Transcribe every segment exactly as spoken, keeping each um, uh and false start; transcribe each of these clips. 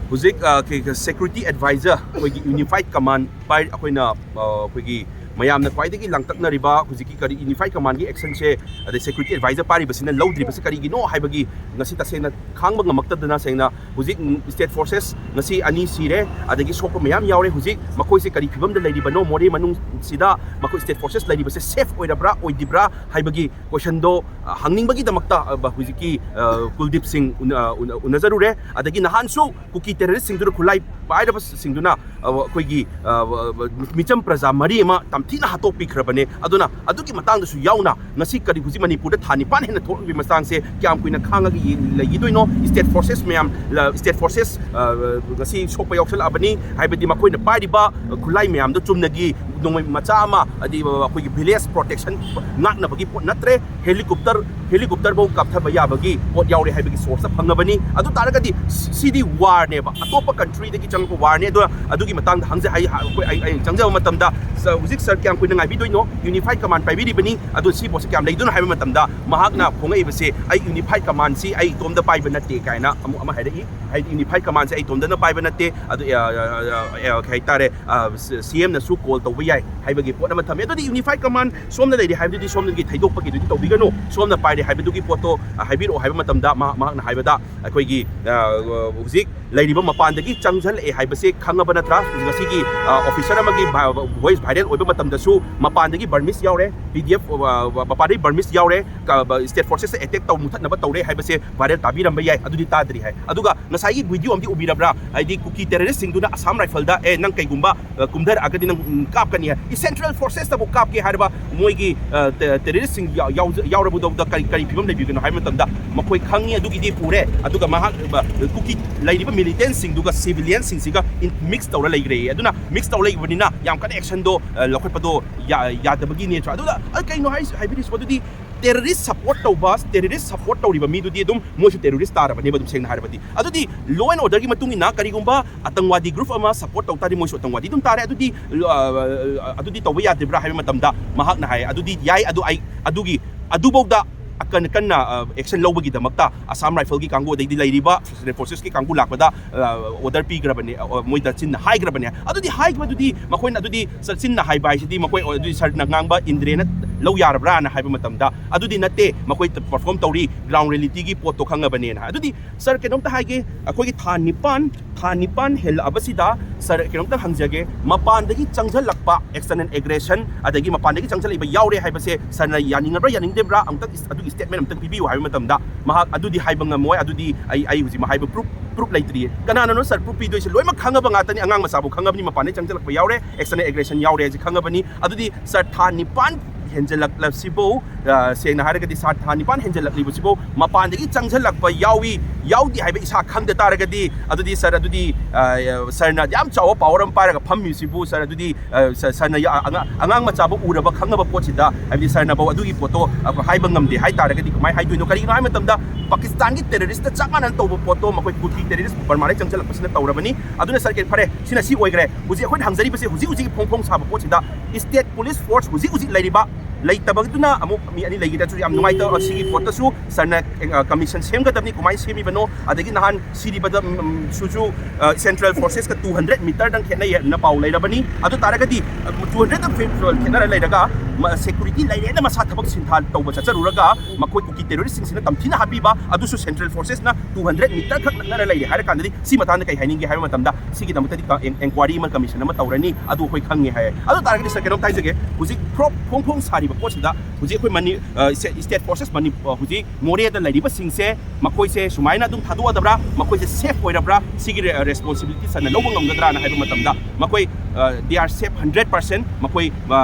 ꯍꯧꯖꯤꯛ security adviser ꯑꯩꯈꯣꯏꯒꯤ ꯌꯨꯅꯤꯐꯥꯏꯠ common ꯄꯥꯏ ꯑꯩꯈꯣꯏꯅ ꯑꯩꯈꯣꯏꯒꯤ ꯃꯌꯥꯝꯅ ꯈ꯭ꯋꯥꯏꯗꯒꯤ ꯂꯥꯡꯇꯛꯅꯔꯤꯕ ꯍꯧꯖꯤꯛꯀꯤ ꯀꯔꯤ ꯌꯨꯅꯤꯐꯥꯏꯠ ꯀꯃꯥꯟꯒꯤ ꯑꯦꯛꯁꯟꯁꯦ, ꯑꯗꯩ ꯁꯦꯀ꯭ꯌꯨꯔꯤꯇꯤ ꯑꯦꯗꯚꯥꯏꯖꯔ ꯄꯥꯏꯔꯤꯕꯁꯤꯅ ꯂꯧꯗ꯭ꯔꯤꯕꯁꯤ ꯀꯔꯤꯒꯤꯅꯣ ꯍꯥꯏꯕꯒꯤ ꯉꯁꯤ ꯇꯁꯦꯡꯅ ꯈꯥꯡꯕ ꯉꯝꯃꯛꯇꯗꯅ ꯁꯦꯡꯅ ꯍꯧꯖꯤꯛ ꯁ꯭ꯇꯦꯠ ꯐꯣꯔꯁꯦꯁ ꯉꯁꯤ ꯑꯅꯤ ꯁꯤꯔꯦ, ꯑꯗꯒꯤ ꯁꯣꯛꯄ ꯃꯌꯥꯝ ꯌꯥꯎꯔꯦ꯫ ꯍꯧꯖꯤꯛ ꯃꯈꯣꯏꯁꯦ ꯀꯔꯤ ꯐꯤꯕꯝꯗ ꯂꯩꯔꯤꯕꯅꯣ ꯃꯣꯔꯦ ꯃꯅꯨꯡꯁꯤꯗ ꯃꯈꯣꯏ ꯁ꯭ꯇꯦꯠ ꯐꯣꯔꯁꯦꯁ ꯂꯩꯔꯤꯕꯁꯦ ꯁꯦꯐ ꯑꯣꯏꯔꯕ꯭ꯔꯥ ꯑꯣꯏꯗ꯭ꯔꯤꯕ꯭ꯔꯥ ꯍꯥꯏꯕꯒꯤ ꯀꯣꯏꯁꯟꯗꯣ ꯍꯪꯅꯤꯡꯕꯒꯤ ꯗꯃꯛꯇ ꯍꯧꯖꯤꯛꯀꯤ ꯀꯨꯜꯗꯤꯞ ꯁꯤꯡ ꯎꯅꯖꯔꯨꯔꯦ꯫ ꯑꯗꯒꯤ ꯅꯍꯥꯟꯁꯨ ꯀꯨꯀꯤ ꯇꯦꯔꯣꯔꯤꯁꯁꯤꯡꯗꯨꯅ ꯈꯨꯠꯂꯥꯏ ꯄꯥꯏꯔꯕꯁꯤꯡꯗꯨꯅ ꯑꯩꯈꯣꯏꯒꯤ ꯃꯤꯆꯝ ꯄ꯭ꯔꯖꯥ ꯃꯔꯤ ꯑꯃ ꯇꯝꯊꯤꯅ ꯍꯥꯠꯇꯣꯛꯄꯤꯈ꯭ꯔꯕꯅꯦ꯫ ꯑꯗꯨꯅ ꯑꯗꯨꯒꯤ ꯃꯇꯥꯡꯗꯁꯨ ꯌꯥꯎꯅ ꯉꯁꯤ ꯀꯔꯤ ꯍꯧꯖꯤꯛ ꯃꯅꯤꯄꯨꯔꯗ ꯊꯥ ꯅꯤꯄꯥꯟ ꯍꯦꯟꯅ ꯊꯣꯛꯂꯛꯂꯤꯕ ꯃꯇꯥꯡꯁꯦ ꯀꯌꯥꯝ ꯀꯨꯏꯅ ꯈꯥꯡꯉꯒ ꯂꯩꯈꯤꯗꯣꯏꯅꯣ? ꯁ꯭ꯇꯦꯠ ꯐꯣꯔꯁꯦꯁ ꯃꯌꯥꯝ, ꯁ꯭ꯇꯦꯠ ꯐꯣꯔꯁꯦꯁ ꯉꯁꯤ ꯁꯣꯛꯄ ꯌꯥꯎꯁꯜꯂꯛꯑꯕꯅꯤ꯫ ꯍꯥꯏꯕꯗꯤ ꯃꯈꯣꯏꯅ ꯄꯥꯏꯔꯤꯕ ꯈꯨꯠꯂꯥꯏ ꯃꯌꯥꯝꯗꯣ ꯆꯨꯝꯅꯒꯤ ꯅꯣꯡꯃꯩ ꯃꯆꯥ ꯑꯃ, ꯍꯥꯏꯗꯤ ꯑꯩꯈꯣꯏꯒꯤ ꯚꯤꯂꯦꯖ ꯄ꯭ꯔꯣꯇꯦꯛꯁꯟ ꯉꯥꯛꯅꯕꯒꯤ ꯄꯣꯠ ꯅꯠꯇ꯭ꯔꯦ꯫ ꯍꯦꯂꯤꯀꯣꯞꯇꯔ ꯍꯦꯂꯤꯀꯣꯞꯇꯔꯐꯧ ꯀꯥꯞꯊꯕ ꯌꯥꯕꯒꯤ ꯄꯣꯠ ꯌꯥꯎꯔꯦ ꯍꯥꯏꯕꯒꯤ ꯁꯣꯔꯁꯇ ꯐꯪꯉꯕꯅꯤ꯫ ꯑꯗꯨ ꯇꯥꯔꯒꯗꯤ ꯁꯤꯗꯤ ꯋꯥꯔꯅꯦꯕ, ꯑꯇꯣꯞꯄ ꯀꯟꯇ꯭ꯔꯤꯗꯒꯤ ꯆꯪꯉꯛꯄ ꯋꯥꯔꯅꯤ꯫ ꯑꯗꯣ ꯑꯗꯨꯒꯤ ꯃꯇꯥꯡꯗ ꯍꯪꯖꯩ꯫ ꯑꯩ ꯑꯩꯈꯣꯏ ꯑꯩ ꯑꯩ ꯆꯪꯖꯕ ꯃꯇꯝꯗ ꯍꯧꯖꯤꯛ ꯁꯥꯔ ꯀꯌꯥꯝ ꯀꯨꯏꯅ ꯉꯥꯏꯕꯤꯗꯣꯏꯅꯣ? ꯌꯨꯅꯤꯐꯥꯏꯠ ꯀꯃꯥꯟ ꯄꯥꯏꯕꯤꯔꯤꯕꯅꯤ, ꯑꯗꯣ ꯁꯤ ꯄꯣꯠꯁꯦ ꯀꯌꯥꯝ ꯂꯩꯗꯣꯏꯅꯣ ꯍꯥꯏꯕ ꯃꯇꯝꯗ ꯃꯍꯥꯛꯅ ꯐꯣꯡꯉꯛꯏꯕꯁꯦ, "ꯑꯩ ꯌꯨꯅꯤꯐꯥꯏꯠ ꯀꯃꯥꯟꯁꯤ ꯑꯩ ꯏꯇꯣꯝꯗ ꯄꯥꯏꯕ ꯅꯠꯇꯦ" ꯀꯥꯏꯅ ꯑꯃꯨꯛ ꯑꯃ ꯍꯥꯏꯔꯛꯏ꯫ ꯍꯥꯏꯗꯤ ꯌꯨꯅꯤꯐꯥꯏꯠ ꯀꯃꯥꯟꯁꯦ ꯑꯩ ꯏꯇꯣꯝꯗꯅ ꯄꯥꯏꯕ ꯅꯠꯇꯦ, ꯑꯗꯨ ꯀꯩ ꯍꯥꯏꯇꯥꯔꯦ, ꯁꯤ ꯑꯦꯝꯅꯁꯨ ꯀꯣꯜ ꯇꯧꯕ ꯌꯥꯏ ꯍꯥꯏꯕꯒꯤ ꯄꯣꯠ ꯑꯃ ꯊꯝꯃꯦ꯫ ꯑꯗꯨꯗꯤ ꯌꯨꯅꯤꯐꯥꯏꯠ ꯀꯃꯥꯟ ꯁꯣꯝꯗ ꯂꯩꯔꯤ ꯍꯥꯏꯕꯗꯨꯗꯤ ꯁꯣꯝꯗꯒꯤ ꯊꯩꯗꯣꯛꯄꯒꯤꯗꯨꯗꯤ ꯇꯧꯕꯤꯒꯅꯨ, ꯁꯣꯝꯅ ꯄꯥꯏꯔꯦ ꯍꯥꯏꯕꯗꯨꯒꯤ ꯄꯣꯠꯇꯣ ꯍꯥꯏꯕꯤꯔꯛꯑꯣ ꯍꯥꯏꯕ ꯃꯇꯝꯗ ꯃꯍꯥꯛꯅ ꯍꯥꯏꯕꯗ ꯑꯩꯈꯣꯏꯒꯤ ꯍꯧꯖꯤꯛ ꯂꯩꯔꯤꯕ ꯃꯄꯥꯟꯗꯒꯤ ꯆꯪꯁꯤꯜꯂꯛꯑꯦ ꯍꯥꯏꯕꯁꯦ ꯈꯪꯉꯕ ꯅꯠꯇ꯭ꯔꯥ? ꯉꯁꯤꯒꯤ ꯑꯣꯐꯤꯁꯔ ꯑꯃꯒꯤ ꯚꯣꯏꯁ ꯚꯥꯏꯔꯦꯜ ꯑꯣꯏꯕ ꯃꯇꯝꯗꯁꯨ ꯃꯄꯥꯟꯗꯒꯤ ꯕꯔꯃꯤꯁ ꯌꯥꯎꯔꯦ, ꯄꯤ ꯗꯤ ꯑꯦꯐ ꯃꯄꯥꯟꯗꯒꯤ ꯕꯔꯃꯤꯁ ꯌꯥꯎꯔꯦ, ꯁ꯭ꯇꯦꯠ ꯐꯣꯔꯁꯦꯁ ꯑꯦꯇꯦꯛ ꯇꯧ ꯃꯨꯊꯠꯅꯕ ꯇꯧꯔꯦ ꯍꯥꯏꯕꯁꯦ ꯚꯥꯏꯔꯦꯜ ꯇꯥꯕꯤꯔꯝꯕ ꯌꯥꯏ꯫ ꯑꯗꯨꯗꯤ ꯇꯥꯗ꯭ꯔꯤ ꯍꯥꯏ꯫ ꯑꯗꯨꯒ ꯉꯁꯥꯏꯒꯤ ꯚꯤꯗꯤꯑꯣ ꯑꯃꯗꯤ ꯎꯕꯤꯔꯕ꯭ꯔꯥ? ꯍꯥꯏꯗꯤ ꯀꯨꯀꯤ ꯇꯦꯔꯣꯔꯤꯁꯁꯤꯡꯗꯨꯅ ꯑꯁꯥꯝ ꯔꯥꯏꯐꯜꯗ, "ꯑꯦ, ꯅꯪ ꯀꯩꯒꯨꯝꯕ ꯀꯨꯝꯊꯔꯛꯑꯒꯗꯤ ꯅꯪ ꯀꯥꯞꯀꯅꯤ" ꯍꯥꯏ꯫ ꯁꯦꯟꯇ꯭ꯔꯦꯜ ꯐꯣꯔꯁꯦꯁꯇꯕꯨ ꯀꯥꯞꯀꯦ ꯍꯥꯏꯔꯕ ꯃꯣꯏꯒꯤ ꯇꯦꯔꯣꯔꯤꯁꯁꯤꯡ ꯌꯥꯎꯔꯕꯗꯧꯗ ꯀꯔꯤ ꯀꯔꯤ ꯐꯤꯕꯝ ꯂꯩꯕꯤꯒꯅꯣ ꯍꯥꯏꯕ ꯃꯇꯝꯗ ꯃꯈꯣꯏ ꯈꯪꯉꯤ, ꯑꯗꯨꯒꯤꯗꯤ ꯎꯔꯦ꯫ ꯑꯗꯨꯒ ꯃꯍꯥꯛ ꯀꯨꯀꯤ ꯂꯩꯔꯤꯕ ꯃꯤꯂꯤꯇꯦꯟꯁꯤꯡꯗꯨꯒ ꯁꯤꯚꯤꯂꯤꯌꯟꯁꯤꯡꯁꯤꯒ ꯃꯤꯛꯁ ꯇꯧꯔ ꯂꯩꯈ꯭ꯔꯦ꯫ ꯑꯗꯨꯅ ꯃꯤꯛꯁ ꯇꯧꯔ ꯂꯩꯕꯅꯤꯅ ꯌꯥꯝ ꯀꯟꯅ ꯑꯦꯛꯁꯟꯗꯣ ꯂꯧꯈꯠꯄꯗꯣ ꯌꯥꯗꯕꯒꯤ ꯅꯦꯆꯔ꯫ ꯑꯗꯨꯗ ꯀꯩꯅꯣ ꯍꯥꯏ ꯍꯥꯏꯕꯤꯔꯤꯁꯤꯕꯣ? ꯑꯗꯨꯗꯤ ꯇꯦꯔꯣꯔꯤꯁ ꯁꯄꯣꯔꯠ ꯇꯧꯕ, ꯇꯦꯔꯣꯔꯤꯁ ꯁꯄꯣꯔꯠ ꯇꯧꯔꯤꯕ ꯃꯤꯗꯨꯗꯤ ꯑꯗꯨꯝ ꯃꯣꯏꯁꯨ ꯇꯦꯔꯣꯔꯤꯁ ꯇꯥꯔꯕꯅꯦꯕ, ꯑꯗꯨꯝ ꯁꯦꯡꯅ ꯍꯥꯏꯔꯕꯗꯤ꯫ ꯑꯗꯨꯗꯤ ꯂꯣ ꯑꯦꯟ ꯑꯣꯔꯗꯔꯒꯤ ꯃꯇꯨꯡ ꯏꯟꯅ ꯀꯔꯤꯒꯨꯝꯕ ꯑꯇꯪꯋꯥꯗꯤ ꯒ꯭ꯔꯨꯞ ꯑꯃ ꯁꯄꯣꯔꯠ ꯇꯧ ꯇꯥꯔꯗꯤ ꯃꯣꯏꯁꯨ ꯑꯇꯪꯋꯥꯗꯤ ꯑꯗꯨꯝ ꯇꯥꯔꯦ꯫ ꯑꯗꯨꯗꯤ ꯑꯗꯨꯗꯤ ꯇꯧꯕ ꯌꯥꯗ꯭ꯔꯤꯕ꯭ꯔꯥ ꯍꯥꯏꯕ ꯃꯇꯝꯗ ꯃꯍꯥꯛꯅ ꯍꯥꯏ, "ꯑꯗꯨꯗꯤ ꯌꯥꯏ, ꯑꯗꯨ ꯑꯩ ꯑꯗꯨꯒꯤ ꯑꯗꯨꯐꯥꯎꯗ ꯑꯀꯟ-, ꯀꯟꯅ, ꯑ, action ꯂꯧꯕꯒꯤꯗꯃꯛꯇ Assam Rifle-ꯒꯤ ꯀꯥꯡꯕꯨ, ꯑꯗꯩꯗꯤ ꯂꯩꯔꯤꯕ Special Forces-ꯀꯤ ꯀꯥꯡꯕꯨ ꯂꯥꯛꯄꯗ, ꯑ, order ꯄꯤꯈ꯭ꯔꯕꯅꯦ, ꯑ, ꯃꯣꯏꯗ ꯆꯤꯟꯅ ꯍꯥꯏꯈ꯭ꯔꯕꯅꯦ꯫ ꯑꯗꯨꯗꯤ ꯍꯥꯏꯈꯤꯕꯗꯨꯗꯤ ꯃꯈꯣꯏꯅ ꯑꯗꯨꯗꯤ ꯆ-, ꯆꯤꯟꯅ ꯍꯥꯏꯕ ꯍꯥꯏꯁꯤꯗꯤ ꯃꯈꯣꯏ ꯑꯗꯨꯗꯤ ꯁꯥꯔꯅ ꯉꯥꯡꯕ ꯏꯟꯗ꯭ꯔꯦꯅ ꯂꯧ ꯌꯥꯔꯕ꯭ꯔꯥꯅ ꯍꯥꯏꯕ ꯃꯇꯝꯗ, ꯑꯗꯨꯗꯤ ꯅꯠꯇꯦ, ꯃꯈꯣꯏ perform ꯇꯧꯔꯤ, ground reality-ꯒꯤ ꯄꯣꯠꯇꯣ ꯈꯪꯉꯕꯅꯦꯅ ꯍꯥꯏ꯫ ꯑꯗꯨꯗꯤ ꯁꯥꯔ, ꯀꯩꯅꯣꯝꯇ ꯍꯥꯏꯒꯦ, ꯑꯩꯈꯣꯏꯒꯤ ꯊꯥ ꯅꯤꯄꯥꯟ, ꯊꯥ ꯅꯤꯄꯥꯟ ꯍꯦꯜꯂꯛꯑꯕꯁꯤꯗ, ꯁꯥꯔ, ꯀꯩꯅꯣꯝꯇ ꯍꯪꯖꯒꯦ, ꯃꯄꯥꯟꯗꯒꯤ ꯆꯪꯁꯤꯜꯂꯛꯄ external aggression, ꯑꯗꯒꯤ ꯃꯄꯥꯟꯗꯒꯤ ꯆꯪꯁꯤꯜꯂꯛꯏꯕ ꯌꯥꯎꯔꯦ ꯍꯥꯏꯕꯁꯦ ꯁꯥꯔꯅ ꯌꯥꯅꯤꯡꯉꯕ꯭ꯔꯥ, ꯌꯥꯅꯤꯡꯗꯕ꯭ꯔꯥ? ꯑꯃꯨꯛꯇꯪ ꯏꯁ-, ꯑꯗꯨꯒꯤ statement ꯑꯃꯨꯛꯇꯪ ꯄꯤꯕꯤꯌꯨ ꯍꯥꯏꯕ ꯃꯇꯝꯗ, ꯃꯍꯥꯛ ꯑꯗꯨꯗꯤ ꯍꯥꯏꯕ ꯉꯝꯃꯣꯏ, ꯑꯗꯨꯗꯤ ꯑꯩ, ꯑꯩ ꯍꯧꯖꯤꯛ ꯍꯥꯏꯕ proof, proof ꯂꯩꯇ꯭ꯔꯤꯌꯦ꯫ ꯀꯅꯥꯅꯅꯣ ꯁꯥꯔ proof ꯄꯤꯗꯣꯏꯁꯦ? ꯂꯣꯏꯅꯃꯛ ꯈꯪꯉꯕ ꯉꯥꯛꯇꯅꯤ, ꯑꯉꯥꯡ ꯃꯆꯥꯕꯨ ꯈꯪꯉꯕꯅꯤ, ꯃꯄꯥꯟꯗꯒꯤ ꯆꯪꯁꯤꯜꯂꯛꯄ ꯌꯥꯎꯔꯦ, external aggression ꯌꯥꯎꯔꯦ ꯍꯥꯏꯁꯦ ꯈꯪꯉꯕꯅꯤ꯫ ꯑꯗꯨꯗꯤ ꯁꯥꯔ, ꯊꯥ ꯅꯤꯄꯥꯟ ꯍꯦꯟꯖꯜꯂꯛꯂꯕꯁꯤꯕꯨ, ꯑ, ꯁꯦꯡꯅ ꯍꯥꯏꯔꯒꯗꯤ ꯁꯥꯔ, ꯊꯥ ꯅꯤꯄꯥꯟ ꯍꯦꯟꯖꯜꯂꯛꯂꯤꯕꯁꯤꯕꯨ ꯃꯄꯥꯟꯗꯒꯤ ꯆꯪꯁꯤꯜꯂꯛꯄ ꯌꯥꯎꯏ, ꯌꯥꯎꯗꯦ ꯍꯥꯏꯕ ꯏꯁꯥ ꯈꯪꯗ ꯇꯥꯔꯒꯗꯤ, ꯑꯗꯨꯗꯤ ꯁꯥꯔ, ꯑꯗꯨꯗꯤ, ꯑ, ꯁꯥꯔꯅ ꯌꯥꯝ ꯆꯥꯎꯕ power ꯑꯃ ꯄꯥꯏꯔꯒ ꯐꯝꯃꯤꯁꯤꯕꯨ ꯁꯥꯔ, ꯑꯗꯨꯗꯤ, ꯑ, ꯁꯥ-, ꯁꯥꯔꯅ ꯌꯥ-, ꯑꯉꯥꯡ, ꯑꯉꯥꯡ ꯃꯆꯥꯕꯨ ꯎꯔꯕ ꯈꯪꯉꯕ ꯄꯣꯠꯁꯤꯗ, ꯍꯥꯏꯕꯗꯤ ꯁꯥꯔꯅꯐꯧ ꯑꯗꯨꯒꯤ ꯄꯣꯠꯇꯣ, ꯑ, ꯍꯥꯏꯕ ꯉꯝꯗꯦ ꯍꯥꯏ ꯇꯥꯔꯒꯗꯤ ꯀꯃꯥꯏꯅ ꯍꯥꯏꯗꯣꯏꯅꯣ? ꯀꯔꯤꯒꯤꯅꯣ ꯍꯥꯏꯕ ꯃꯇꯝꯗ ꯄꯥꯀꯤꯁꯇꯥꯟꯒꯤ terrorist-ꯀ ꯆꯞ ꯃꯥꯟꯅꯅ ꯇꯧꯕ ꯄꯣꯠꯇꯣ ꯃꯈꯣꯏ ꯀꯨꯀꯤ terrorist ꯕꯔꯃꯥꯗꯒꯤ ꯆꯪꯁꯤꯜꯂꯛꯄꯁꯤꯅ ꯇꯧꯔꯕꯅꯤ꯫ ꯑꯗꯨꯅ ꯁꯥꯔ, ꯀꯩ-, ꯐꯔꯦ, ꯁꯤꯅ ꯁꯤ ꯑꯣꯏꯈ꯭ꯔꯦ꯫ ꯍꯧꯖꯤꯛ ꯑꯩꯈꯣꯏꯅ ꯍꯪꯖꯔꯤꯕꯁꯦ ꯍꯧꯖꯤꯛ ꯍꯧꯖꯤꯛꯀꯤ ꯐꯣꯡ ꯐꯣꯡ ꯁꯥꯕ ꯄꯣꯠꯁꯤꯗ state police force ꯍꯧꯖꯤꯛ ꯍꯧꯖꯤꯛ ꯂꯩꯔꯤꯕ, ꯂꯩꯇꯕꯗꯨꯅ ꯑꯃꯨꯛ ꯃꯤ ꯑꯅꯤ ꯂꯩꯈꯤꯗ꯭ꯔꯁꯨ ꯌꯥꯝ ꯅꯨꯡꯉꯥꯏꯇꯕ꯫ ꯁꯤꯒꯤ ꯄꯣꯠꯇꯁꯨ ꯁꯥꯔꯅ, ꯑ, commission ꯁꯦꯝꯒꯗꯕꯅꯤ, ꯀꯃꯥꯏꯅ ꯁꯦꯝꯃꯤꯕꯅꯣ? ꯑꯗꯒꯤ ꯅꯍꯥꯟ ꯁꯤꯔꯤꯕꯗ, ꯎꯝ, ꯁꯨꯁꯨ, ꯑ, central forces-ꯀ two hundred meter-ꯗꯪ ꯈꯦꯠꯅꯩ ꯍꯥꯏꯅ ꯄꯥꯎ ꯂꯩꯔꯕꯅꯤ꯫ ꯑꯗꯨ ꯇꯥꯔꯒꯗꯤ, ꯑ, two hundred meter ꯈꯦꯠꯅꯔ ꯂꯩꯔꯒ, ꯃ-, security ꯂꯩꯔꯦꯅ ꯃꯁꯥ ꯊꯕꯛ ꯁꯤꯟꯊꯥ ꯇꯧꯕ ꯆꯠꯆꯔꯨꯔꯒ, ꯃꯈꯣꯏ ꯀꯨꯀꯤ terrorist-ꯁꯤꯡꯁꯤꯅ ꯇꯝꯊꯤꯅ ꯍꯥꯞꯄꯤꯕ, ꯑꯗꯨꯁꯨ central forces-ꯅ two hundred meter ꯈꯛ ꯅꯛꯅꯔ ꯂꯩꯔꯦ ꯍꯥꯏꯔ ꯀꯥꯟꯗꯗꯤ, ꯁꯤ ꯃꯇꯥꯡꯗ ꯀꯩ ꯍꯥꯏꯅꯤꯡꯒꯦ ꯍꯥꯏꯕ ꯃꯇꯝꯗ, ꯁꯤꯒꯤꯗꯃꯛꯇꯗꯤ ꯀ-, en-, enquiry ꯑꯃ, commission ꯑꯃ ꯇꯧꯔꯅꯤ, ꯑꯗꯨ ꯑꯩꯈꯣꯏ ꯈꯪꯉꯦ ꯍꯥꯏ꯫ ꯑꯗꯨ ꯇꯥꯔꯒꯗꯤ ꯁꯥꯔ, ꯀꯩꯅꯣꯝꯇ ꯍꯥꯏꯖꯒꯦ, ꯍꯧꯖꯤꯛ ꯐ꯭ꯔꯣ-, ꯐꯣꯡ ꯐꯣꯡ ꯁꯥꯔꯤꯕ ꯄꯣꯠꯁꯤꯗ ꯍꯧꯖꯤꯛ ꯑꯩꯈꯣꯏ ꯃꯅꯤ-, ꯑ, state, state forces ꯃꯅꯤ-, ꯑ, ꯍꯧꯖꯤꯛ ꯃꯣꯔꯦꯗ ꯂꯩꯔꯤꯕꯁꯤꯡꯁꯦ, ꯃꯈꯣꯏꯁꯦ ꯁꯨꯃꯥꯏꯅ ꯑꯗꯨꯝ ꯊꯥꯗꯣꯛꯑꯗꯕ꯭ꯔꯥ, ꯃꯈꯣꯏꯁꯦ safe ꯑꯣꯏꯔꯕ꯭ꯔꯥ, ꯁꯤꯒꯤ ꯔꯦ-, responsibility ꯁꯥꯔꯅ ꯂꯧꯕ ꯉꯝꯒꯗ꯭ꯔꯥꯅ ꯍꯥꯏꯕ ꯃꯇꯝꯗ, ꯃꯈꯣꯏ, ꯑ, they are safe hundred percent꯫ ꯃꯈꯣꯏ, ꯑ,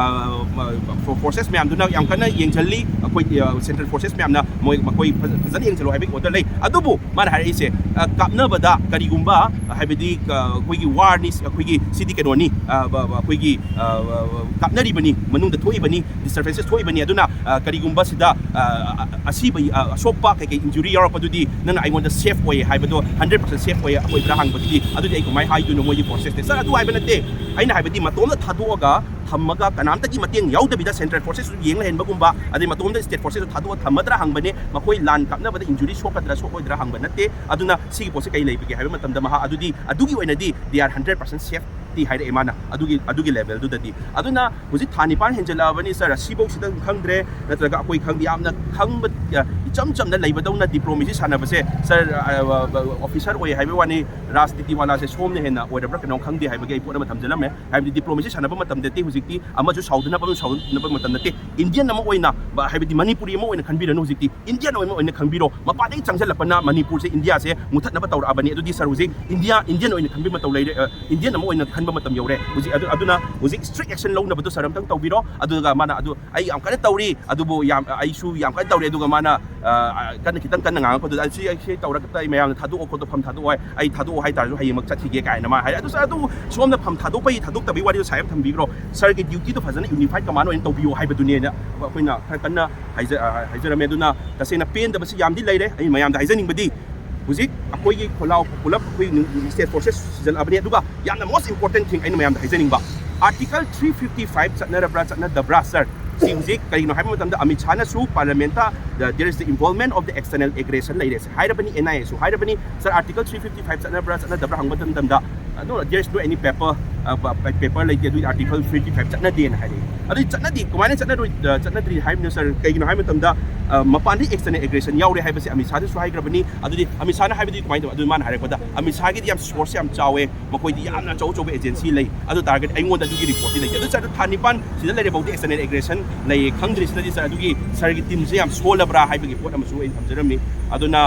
ꯑ, forces ꯃꯌꯥꯝꯗꯨꯅ ꯌꯥꯝ ꯀꯟꯅ ꯌꯦꯡꯁꯤꯜꯂꯤ, ꯑꯩꯈꯣꯏ, ꯑ, central forces ꯃꯌꯥꯝꯅ ꯃꯣꯏ, ꯃꯈꯣꯏ ꯐꯖ-, ꯐꯖꯅ ꯌꯦꯡꯁꯤꯜꯂꯨ ꯍꯥꯏꯕꯒꯤ order ꯂꯩ꯫ ꯑꯗꯨꯕꯨ ꯃꯥꯅ ꯍꯥꯏꯔꯛꯏꯁꯦ, ꯑ, ꯀꯥꯞꯅꯕꯗ ꯀꯔꯤꯒꯨꯝꯕ, ꯑ, ꯍꯥꯏꯕꯗꯤ, ꯑ, ꯑꯩꯈꯣꯏꯒꯤ war-ꯅꯤ, ꯑꯩꯈꯣꯏꯒꯤ ꯁꯤꯗꯤ ꯀꯩꯅꯣꯅꯤ, ꯑ, ꯕ-, ꯕ-, ꯑꯩꯈꯣꯏꯒꯤ, ꯑ, ꯑ, ꯀꯥꯞꯅꯔꯤꯕꯅꯤ, ꯃꯅꯨꯡꯗ ꯊꯣꯛꯏꯕꯅꯤ, disturbances ꯊꯣꯛꯏꯕꯅꯤ, ꯑꯗꯨꯅ ꯑ, ꯀꯔꯤꯒꯨꯝꯕ ꯁꯤꯗ, ꯑ, ꯑ, ꯑꯁꯤꯕ, ꯑ, ꯑꯁꯣꯛꯄ ꯀꯩꯀꯩ injury ꯌꯥꯎꯔꯛꯄꯗꯨꯗꯤ ꯅꯪꯅ ꯑꯩꯉꯣꯟꯗ safe ꯑꯣꯏ ꯍꯥꯏꯕꯗꯣ hundred percent safe ꯑꯣꯏ, ꯑꯣꯏꯕ꯭ꯔꯥ ꯍꯪꯕꯗꯨꯗꯤ, ꯑꯗꯨꯗꯤ ꯑꯩ ꯀꯃꯥꯏꯅ ꯍꯥꯏꯗꯣꯏꯅꯣ? ꯃꯣꯏꯒꯤ process ꯅꯦ꯫ Sir, ꯑꯗꯨ ꯍꯥꯏꯕ ꯅꯠꯇꯦ꯫ ꯑꯩꯅ ꯍꯥꯏꯕꯗꯤ ꯃꯇꯣꯝꯗ ꯊꯥꯗꯣꯛꯑꯒ ꯊꯝꯃꯒ ꯀꯅꯥꯝꯇꯒꯤ ꯃꯇꯦꯡ ꯌꯥꯎꯗꯕꯤꯗ central forces ꯌꯦꯡ ꯂꯩꯍꯟꯕꯒꯨꯝꯕ, ꯑꯗꯩ ꯃꯇꯣꯝꯗ state forces ꯊꯥꯗꯣꯛꯑ ꯊꯝꯃꯗ꯭ꯔꯥ ꯍꯪꯕꯅꯦ꯫ ꯃꯈꯣꯏ ꯂꯥꯟ ꯀꯥꯞꯅꯕꯗ injury ꯁꯣꯛꯀꯗ꯭ꯔꯥ ꯁꯣꯛꯂꯣꯏꯗ꯭ꯔꯥ ꯍꯪꯕ ꯅꯠꯇꯦ꯫ ꯑꯗꯨꯅ ꯁꯤꯒꯤ ꯄꯣꯠꯁꯦ ꯀꯩ ꯂꯩꯕꯒꯦ ꯍꯥꯏꯕ ꯃꯇꯝꯗ ꯃꯍꯥꯛ ꯑꯗꯨꯗꯤ, ꯑꯗꯨꯒꯤ ꯑꯣꯏꯅꯗꯤ they are hundred percent safe T ꯍꯥꯏꯔꯛꯑꯦ ꯃꯥꯅ ꯑꯗꯨꯒꯤ, ꯑꯗꯨꯒꯤ level ꯗꯨꯗꯗꯤ꯫ ꯑꯗꯨꯅ ꯍꯧꯖꯤꯛ ꯊꯥ ꯅꯤꯄꯥꯟ ꯍꯦꯟꯖꯜꯂꯛꯑꯕꯅꯤ sir, ꯁꯤꯐꯧ ꯁꯤꯗ ꯈꯪꯗ꯭ꯔꯦ, ꯅꯠꯇ꯭ꯔꯒ ꯑꯩꯈꯣꯏ ꯈꯪꯗꯦ, ꯌꯥꯝꯅ ꯈꯪꯕ, ꯑ, ꯏꯆꯝ ꯆꯝꯅ ꯂꯩꯕꯗꯧꯅ diplomacy ꯁꯥꯟꯅꯕꯁꯦ sir, ꯑ, ꯑ, officer ꯑꯣꯏ ꯍꯥꯏꯕꯩ ꯋꯥꯅꯤ, ꯔꯥꯖꯅꯤꯇꯤ ꯋꯥꯂꯥꯁꯦ ꯁꯣꯝꯅ ꯍꯦꯟꯅ ꯑꯣꯏꯔꯕ꯭ꯔꯥ ꯀꯩꯅꯣ ꯈꯪꯗꯦ ꯍꯥꯏꯕꯒꯤ ꯑꯩ ꯄꯣꯠ ꯑꯃ ꯊꯝꯖꯜꯂꯝꯃꯦ꯫ ꯍꯥꯏꯕꯗꯤ diplomacy ꯁꯥꯟꯅꯕ ꯃꯇꯝꯗꯗꯤ ꯍꯧꯖꯤꯛꯇꯤ ꯑꯃꯁꯨ ꯁꯥꯎꯗꯅꯕ, ꯑꯃꯁꯨ ꯁꯥꯎꯗꯅꯕ ꯃꯇꯝ ꯅꯠꯇꯦ꯫ Indian ꯑꯃ ꯑꯣꯏꯅ, ꯕ-, ꯍꯥꯏꯕꯗꯤ ꯃꯅꯤꯄꯨꯔꯤ ꯑꯃ ꯑꯣꯏꯅ ꯈꯟꯕꯤꯔꯅꯨ ꯍꯧꯖꯤꯛꯇꯤ꯫ Indian ꯑꯃ ꯑꯣꯏꯅ ꯈꯟꯕꯤꯔꯣ꯫ ꯃꯄꯥꯟꯗꯒꯤ ꯆꯪꯁꯤꯜꯂꯛꯄꯅ ꯃꯅꯤꯄꯨꯔꯁꯦ, ꯏꯟꯗꯤꯌꯥꯁꯦ ꯃꯨꯊꯠꯅꯕ ꯇꯧꯔꯛꯑꯕꯅꯤ꯫ ꯑꯗꯨꯗꯤ sir ꯍꯧꯖꯤꯛ ꯏꯟꯗꯤꯌꯥ, Indian ꯑꯣꯏꯅ ꯈꯟꯕ ꯃꯇꯧ ꯂꯩꯔꯦ, ꯑ, Indian ꯑꯃ ꯑꯣꯏꯅ ꯈꯟꯕ ꯃꯇꯝ ꯌꯧꯔꯦ ꯍꯧꯖꯤꯛ꯫ ꯑꯗꯨ, ꯑꯗꯨꯅ ꯍꯧꯖꯤꯛ strict action ꯂꯧꯅꯕꯗꯣ sir ꯑꯝꯇꯪ ꯇꯧꯕꯤꯔꯣ꯫ ꯑꯗꯨꯒ ꯃꯥꯅ ꯑꯗꯨ ꯑꯩ ꯌꯥꯝ ꯀꯟꯅ ꯇꯧꯔꯤ, ꯑꯗꯨꯕꯨ ꯌꯥꯝ, ꯑꯩꯁꯨ ꯌꯥꯝ ꯀꯟꯅ ꯇꯧꯔꯤ꯫ ꯑꯗꯨꯒ ꯃꯥꯅ, ꯑ, ꯑ, ꯀꯟꯅ, ꯈꯤꯇꯪ ꯀꯟꯅ ꯉꯥꯡꯉꯛꯄꯗꯨꯗ, "ꯑꯩ ꯁꯤ, ꯑꯩ ꯁꯤ ꯇꯧꯔꯒ ꯑꯩ ꯃꯌꯥꯝꯅ ꯊꯥꯗꯣꯛꯑꯣ ꯈꯣꯠꯇꯣ, ꯐꯝ ꯊꯥꯗꯣꯛꯑꯣ ꯍꯥꯏ, ꯑꯩ ꯊꯥꯗꯣꯛꯑꯣ ꯍꯥꯏꯇꯥꯔꯁꯨ ꯍꯌꯦꯡꯃꯛ ꯆꯠꯈꯤꯒꯦ" ꯀꯥꯏꯅ ꯃꯥ ꯍꯥꯏ꯫ ꯑꯗꯨ sir, ꯑꯗꯨ ꯁꯣꯝꯅ ꯐꯝ ꯊꯥꯗꯣꯛꯄꯒꯤ ꯊꯥꯗꯣꯛꯇꯕꯒꯤ ꯋꯥꯔꯤꯗꯣ sir ꯑꯃ ꯊꯝꯕꯤꯈ꯭ꯔꯣ꯫ Sir ꯒꯤ duty ꯗꯣ ꯐꯖꯅ unified command ꯑꯣꯏꯅ ꯇꯧꯕꯤꯌꯣ ꯍꯥꯏꯕꯗꯨꯅꯦꯅ ꯑꯩꯈꯣꯏꯅ ꯈꯔ ꯀꯟꯅ ꯍꯥꯏꯖ-, ꯑ, ꯍꯥꯏꯖꯔꯝꯃꯦ꯫ ꯑꯗꯨꯅ ꯇꯁꯦꯡꯅ ꯄꯦꯟꯗꯕꯁꯤ ꯌꯥꯝꯗꯤ ꯂꯩꯔꯦ꯫ ꯑꯩ ꯃꯌꯥꯝꯗ ꯍꯥꯏꯖꯅꯤꯡꯕꯗꯤ, ꯍꯧꯖꯤꯛ ꯑꯩꯈꯣꯏꯒꯤ ꯈꯣꯜꯂꯥꯎ ꯄꯨꯂꯞ ꯑꯩꯈꯣꯏ state forces ꯁꯤꯖꯤꯜꯂꯛꯑꯕꯅꯤ꯫ ꯑꯗꯨꯒ ꯌꯥꯝꯅ most important thing ꯑꯩꯅ ꯃꯌꯥꯝꯗ ꯍꯥꯏꯖꯅꯤꯡꯕ, Article three fifty five ꯆꯠꯅꯔꯕ꯭ꯔꯥ ꯆꯠꯅꯗꯕ꯭ꯔꯥ sir? ꯁꯤ ꯍꯧꯖꯤꯛ ꯀꯔꯤꯒꯤꯅꯣ ꯍꯥꯏꯕ ꯃꯇꯝꯗ ꯑꯃꯤꯠ ꯁꯥꯍꯅꯁꯨ parliament ꯇ, "There is the involvement of the external aggression" ꯂꯩꯔꯦ ꯁꯤ ꯍꯥꯏꯔꯕꯅꯤ, N I A ꯁꯨ ꯍꯥꯏꯔꯕꯅꯤ꯫ Sir, Article three fifty five ꯆꯠꯅꯕ꯭ꯔꯥ ꯆꯠꯅꯗꯕ꯭ꯔꯥ ꯍꯪꯕ ꯃꯇꯝꯗ, "No, there is no any paper, ꯑ, ꯄ-, ꯄ-, paper ꯂꯩꯇꯦ, ꯑꯗꯨꯒꯤ Article three fifty five ꯆꯠꯅꯗꯦꯅ" ꯍꯥꯏꯔꯛꯏ꯫ ꯑꯗꯨꯗꯤ ꯆꯠꯅꯗꯦ, ꯀꯃꯥꯏꯅ ꯆꯠꯅꯔꯣꯏ, ꯑ, ꯆꯠꯅꯗ꯭ꯔꯤ ꯍꯥꯏꯕꯅꯣ sir? ꯀꯩꯒꯤꯅꯣ ꯍꯥꯏꯕ ꯃꯇꯝꯗ, ꯑ, ꯃꯄꯥꯟꯗꯒꯤ external aggression ꯌꯥꯎꯔꯦ ꯍꯥꯏꯕꯁꯦ ꯑꯃꯤꯠ ꯁꯥꯍꯗꯁꯨ ꯍꯥꯏꯈ꯭ꯔꯕꯅꯤ꯫ ꯑꯗꯨꯗꯤ ꯑꯃꯤꯠ ꯁꯥꯍꯅ ꯍꯥꯏꯕꯗꯤ ꯀꯃꯥꯏꯅ ꯇꯧꯕ? ꯑꯗꯨ ꯃꯥꯅ ꯍꯥꯏꯔꯛꯄꯗ, ꯑꯃꯤꯠ ꯁꯥꯍꯒꯤꯗꯤ ꯌꯥꯝ source ꯌꯥꯝ ꯆꯥꯎꯋꯦ, ꯃꯈꯣꯏꯗꯤ ꯌꯥꯝꯅ ꯑꯆꯧ ꯑꯆꯧꯕ agency ꯂꯩ꯫ ꯑꯗꯨ ꯇꯥꯔꯒꯗꯤ ꯑꯩꯉꯣꯟꯗ ꯑꯗꯨꯒꯤ report ꯇꯤ ꯂꯩꯇꯦ꯫ ꯑꯗꯨ sir, ꯊꯥ ꯅꯤꯄꯥꯟ ꯁꯤꯗ ꯂꯩꯔꯦ ꯐꯥꯎꯗꯤ external aggression ꯂꯩꯌꯦ ꯈꯪꯗ꯭ꯔꯤꯁꯤꯅꯗꯤ sir, ꯑꯗꯨꯒꯤ sir ꯒꯤ team ꯁꯦ ꯌꯥꯝ ꯁꯣꯜꯂꯕ꯭ꯔꯥ ꯍꯥꯏꯕꯒꯤ ꯄꯣꯠ ꯑꯃꯁꯨ ꯑꯩ ꯊꯝꯖꯔꯝꯃꯤ꯫ ꯑꯗꯨꯅ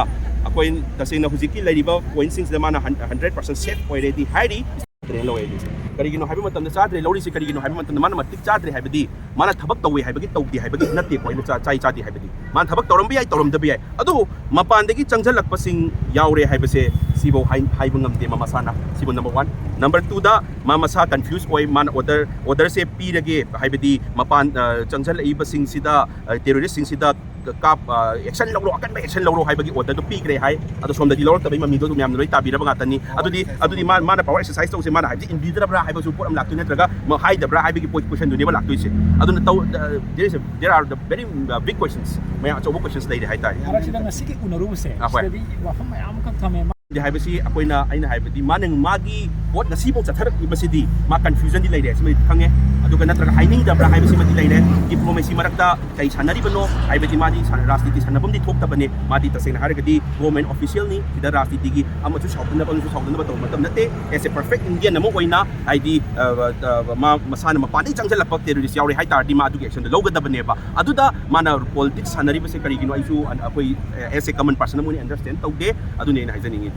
ꯑꯩꯈꯣꯏ ꯇꯁꯦꯡꯅ ꯍꯧꯖꯤꯛꯀꯤ ꯂꯩꯔꯤꯕ point ꯁꯤꯡꯁꯤꯗ ꯃꯥꯅ hun-, hundred percent safe ꯑꯣꯏꯔꯦꯗꯤ ꯍꯥꯏꯔꯤ꯫ ꯀꯩꯅꯣ ꯂꯧꯋꯦ ꯑꯩꯗꯤ꯫ ꯀꯔꯤꯒꯤꯅꯣ ꯍꯥꯏꯕ ꯃꯇꯝꯗ ꯆꯥꯗ꯭ꯔꯦ ꯂꯧꯔꯤꯁꯦ ꯀꯔꯤꯒꯤꯅꯣ ꯍꯥꯏꯕ ꯃꯇꯝꯗ ꯃꯥꯅ ꯃꯇꯤꯛ ꯆꯥꯗ꯭ꯔꯦ ꯍꯥꯏꯕꯗꯤ ꯃꯥꯅ ꯊꯕꯛ ꯇꯧꯋꯦ ꯍꯥꯏꯕꯒꯤ ꯇꯧꯗꯦ ꯍꯥꯏꯕꯒꯤ ꯅꯠꯇꯦꯀꯣ꯫ ꯑꯩꯅ ꯆꯥ- ꯆꯥꯏ ꯆꯥꯗꯦ ꯍꯥꯏꯕꯗꯤ ꯃꯥꯅ ꯊꯕꯛ ꯇꯧꯔꯝꯕ ꯌꯥꯏ, ꯇꯧꯔꯝꯗꯕ ꯌꯥꯏ꯫ ꯑꯗꯨꯕꯨ ꯃꯄꯥꯟꯗꯒꯤ ꯆꯪꯁꯤꯜꯂꯛꯄꯁꯤꯡ ꯌꯥꯎꯔꯦ ꯍꯥꯏꯕꯁꯦ ꯁꯤꯐꯧ ꯍꯥꯏ- ꯍꯥꯏꯕ ꯉꯝꯗꯦ ꯃꯥ ꯃꯁꯥꯅ꯫ ꯁꯤꯕꯨ number one꯫ Number twoꯗ ꯃꯥ ꯃꯁꯥ confuse ꯑꯣꯏ꯫ ꯃꯥꯅ order orderꯁꯦ ꯄꯤꯔꯒꯦ ꯍꯥꯏꯕꯗꯤ ꯃꯄꯥꯟ ꯑ, ꯆꯪꯁꯤꯜꯂꯛꯏꯕꯁꯤꯡꯁꯤꯗ ꯑ, terroristꯁꯤꯡꯁꯤꯗ ꯀꯥꯞ ꯑ, action ꯂꯧꯔꯣ, ꯑꯀꯟꯕ action ꯂꯧꯔꯣ ꯍꯥꯏꯕꯒꯤ orderꯗꯨ ꯄꯤꯈ꯭ꯔꯦ ꯍꯥꯏ꯫ ꯑꯗꯣ ꯁꯣꯝꯗꯗꯤ ꯂꯧꯔꯛꯇꯕꯒꯤ ꯃꯃꯤꯗꯣ ꯑꯗꯨꯝ ꯃꯌꯥꯝꯅ ꯂꯣꯏ ꯇꯥꯕꯤꯔꯕ ꯉꯥꯛꯇꯅꯤ꯫ ꯑꯗꯨꯗꯤ ꯑꯗꯨꯗꯤ ꯃꯥ ꯃꯥꯅ power exercise ꯇꯧꯁꯦ ꯃꯥꯅ ꯍꯥꯏꯕꯗꯤ ꯏꯟꯕꯤꯗ꯭ꯔꯕ꯭ꯔꯥ ꯍꯥꯏꯕꯁꯨ ꯄꯣꯠ ꯑꯃ ꯂꯥꯛꯇꯣꯏ ꯅꯠꯇ꯭ꯔꯒ ꯃꯥ ꯍꯥꯏꯗꯕ꯭ꯔꯥ ꯍꯥꯏꯕꯒꯤ ꯄꯣꯏ- questionꯗꯨꯅꯦꯕ ꯂꯥꯛꯇꯣꯏꯁꯦ꯫ ꯑꯗꯨꯅ ꯇꯧ there is a, there are the very big questions, ꯃꯌꯥꯝ ꯑꯆꯧꯕ questions ꯂꯩꯔꯦ ꯍꯥꯏꯇꯥꯔꯦ꯫ ꯃꯔꯛꯁꯤꯗ ꯉꯁꯤꯒꯤ ꯎꯅꯔꯨꯕꯁꯦ ꯍꯣꯏ꯫ ꯁꯤꯗꯗꯤ ꯋꯥꯐꯝ ꯃꯌꯥꯝ ꯑꯃꯈꯛ ꯊꯝꯃꯦ꯫ ꯍꯥꯏꯕꯁꯤ ꯑꯩꯈꯣꯏꯅ ꯑꯩꯅ ꯍꯥꯏꯕꯗꯤ ꯃꯥꯅ ꯃꯥꯒꯤ ꯄꯣꯠ ꯉꯁꯤꯐꯥꯎ ꯆꯠꯊꯔꯛꯂꯤꯕꯁꯤꯗꯤ ꯃꯥ confusionꯗꯤ ꯂꯩꯔꯦ, ꯁꯤꯃꯗꯤ ꯈꯪꯉꯦ꯫ ꯑꯗꯨꯒ ꯅꯠꯇ꯭ꯔꯒ ꯍꯥꯏꯅꯤꯡꯗꯕ꯭ꯔꯥ ꯍꯥꯏꯕꯁꯤꯃꯗꯤ ꯂꯩꯔꯦ꯫ Diplomacy ꯃꯔꯛꯇ ꯀꯩ ꯁꯥꯟꯅꯔꯤꯕꯅꯣ ꯍꯥꯏꯕꯗꯤ ꯃꯥꯗꯤ ꯁꯥ- ꯔꯥꯖꯅꯤꯇꯤ ꯁꯥꯟꯅꯐꯝꯗꯤ ꯊꯣꯛꯇꯕꯅꯤ꯫ ꯃꯥꯗꯤ ꯇꯁꯦꯡꯅ ꯍꯥꯏꯔꯒꯗꯤ government officialꯅꯤ꯫ ꯁꯤꯗ ꯔꯥꯖꯅꯤꯇꯤꯒꯤ ꯑꯃꯁꯨ ꯁꯥꯎꯗꯅꯕ ꯑꯃꯁꯨ ꯁꯥꯎꯗꯅꯕ ꯇꯧꯕ ꯃꯇꯝ ꯅꯠꯇꯦ꯫ As a perfect Indian ꯑꯃ ꯑꯣꯏꯅ ꯍꯥꯏꯗꯤ ꯑ, ꯑ, ꯃꯥ ꯃꯁꯥꯅ ꯃꯄꯥꯟꯗꯒꯤ ꯆꯪꯁꯤꯜꯂꯛꯄ terrorist ꯌꯥꯎꯔꯦ ꯍꯥꯏ ꯇꯥꯔꯗꯤ ꯃꯥ ꯑꯗꯨꯒꯤ actionꯗꯣ ꯂꯧꯒꯗꯕꯅꯦꯕ꯫ ꯑꯗꯨꯗ ꯃꯥꯅ politics ꯁꯥꯟꯅꯔꯤꯕꯁꯦ ꯀꯔꯤꯒꯤꯅꯣ ꯑꯩꯁꯨ ꯑ- ꯑꯩꯈꯣꯏ as a common person ꯑꯃ ꯑꯣꯏꯅ understand ꯇꯧꯗꯦ꯫ ꯑꯗꯨꯅꯤ ꯑꯩꯅ ꯍꯥꯏꯖꯅꯤꯡꯉꯤꯗꯤ꯫